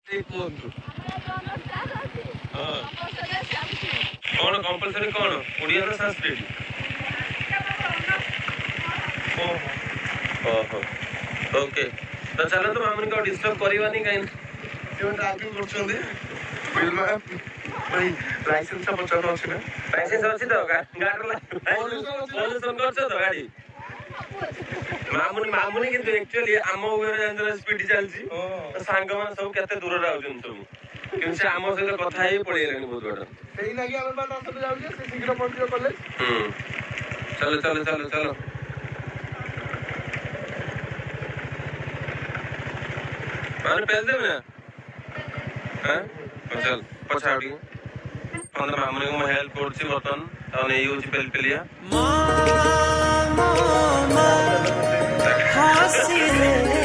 ଟିକେ କୁହନ୍ତୁ। ହଁ, କଣ କମ୍ପଲସରି? କଣ, ଓଡ଼ିଆ ନା ସାଂସ୍କ୍ରିଟ? ଓହୋ ଓହୋ, ଓକେ। ତ ଚାଲନ୍ତୁ, ମାମୁନିକୁ ଆଉ ଡିଷ୍ଟର୍ବ କରିବାନି କାହିଁକି। ସେମାନେ ଡ୍ରାଇଭିଂ କରୁଛନ୍ତି। ଭାଇ, ଲାଇସେନ୍ସ ଟା ପଚାରୁ ଅଛି ନା? ଲାଇସେନ୍ସ ଅଛି ତ ଗାଡ଼ିର? ପଲ୍ୟୁସନ କରୁଛ ତ ଗାଡ଼ି? ମାମୁନି, ମାମୁନି କିନ୍ତୁ ଆକ୍ଚୁଆଲି ଆମ ଉପରେ ସ୍ପିଡ ଚାଲିଛି। ସାଙ୍ଗମାନେ ସବୁ କେତେ ଦୂରରେ ଆଉଛନ୍ତି ସବୁ, କିନ୍ତୁ ସେ ଆମ ସହିତ କଥା ହେଇ ପଳେଇଗଲେଣି ବହୁତ ବାଟ। ସେଇ ଲାଗି ଆମେ ବା ତା ସହିତ ଯାଉଛେ, ସେ ଶୀଘ୍ର ପହଞ୍ଚିବ କଲେଜ। ହୁଁ, ଚାଲ ଚାଲ ଚାଲ ଚାଲ। ମାନେ ପେଲ ଦେବେ ନା? ହଁ, ଚାଲ ପଛ ଆଉ ଟିକେ। ମାମୁନିକୁ ମୁଁ ହେଲ୍ପ କରୁଛି ବର୍ତ୍ତମାନ, ତାକୁ ନେଇଯାଉଛି ପେଲି ପେଲିଆ। ହସିଲେ।